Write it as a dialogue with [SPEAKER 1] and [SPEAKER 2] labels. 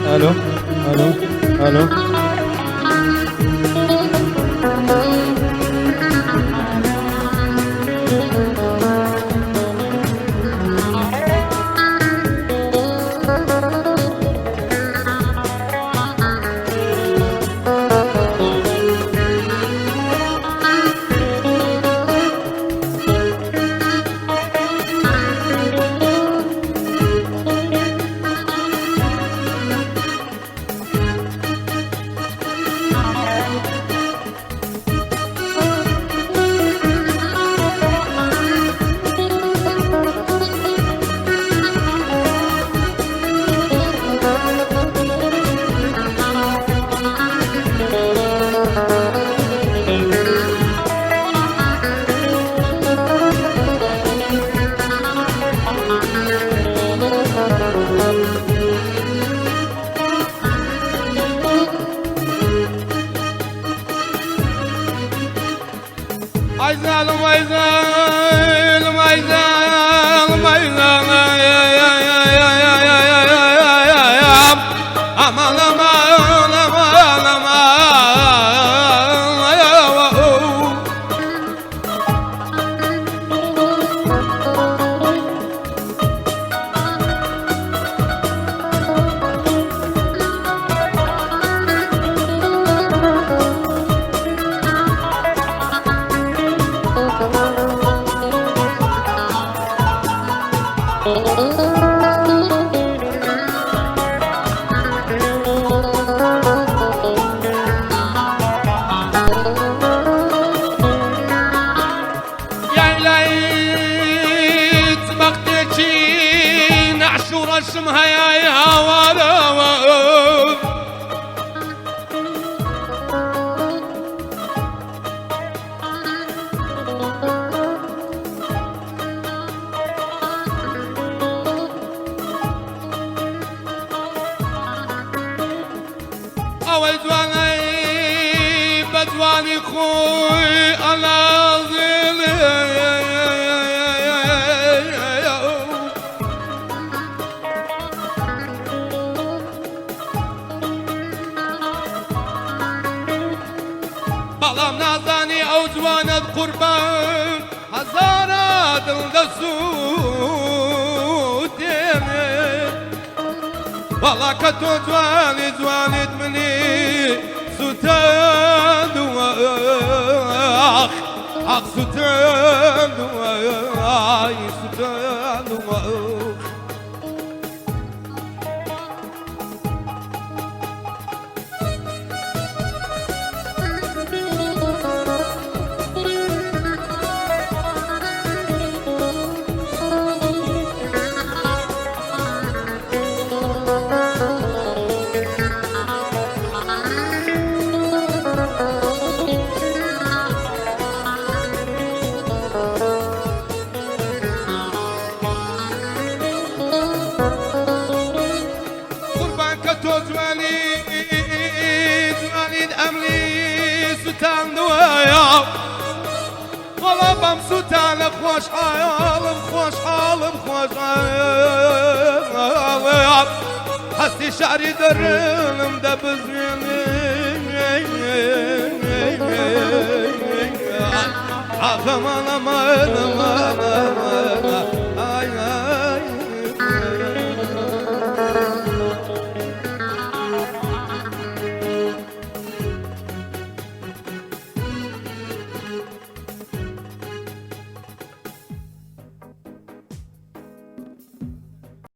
[SPEAKER 1] ئالۆ ئالۆ ئالۆ.
[SPEAKER 2] ئایزاڵم ئایزاڵم ئایزاڵم ئایزاڵم ئەمان ئەمان ئەمان ئەمان. یای لایت بەختێکی نەعش و ڕەشم هەیای هاوارەوە. ئەوەی جوانەی بە جوانی خۆی ئەنازێنێ. بەڵام نازانی ئەو جوانەت قوربان هەزارە دڵ دەسووتێنێ. وەڵا کە تۆ جوانی جوانیت منی سوتاندووە، ئاخ ئاخ سوتاندووە، ئای سوتاندووە. قوربان کە تۆ جوانی جوانیت ئەملی سوتاندووە، وەڵا بەم سوتانە خۆشحاڵم خۆشحاڵم خۆشحاڵم. هەستی شعری دەرنم دەبزوێنێ. ئاخ ئەمان ئەمان ئەمان.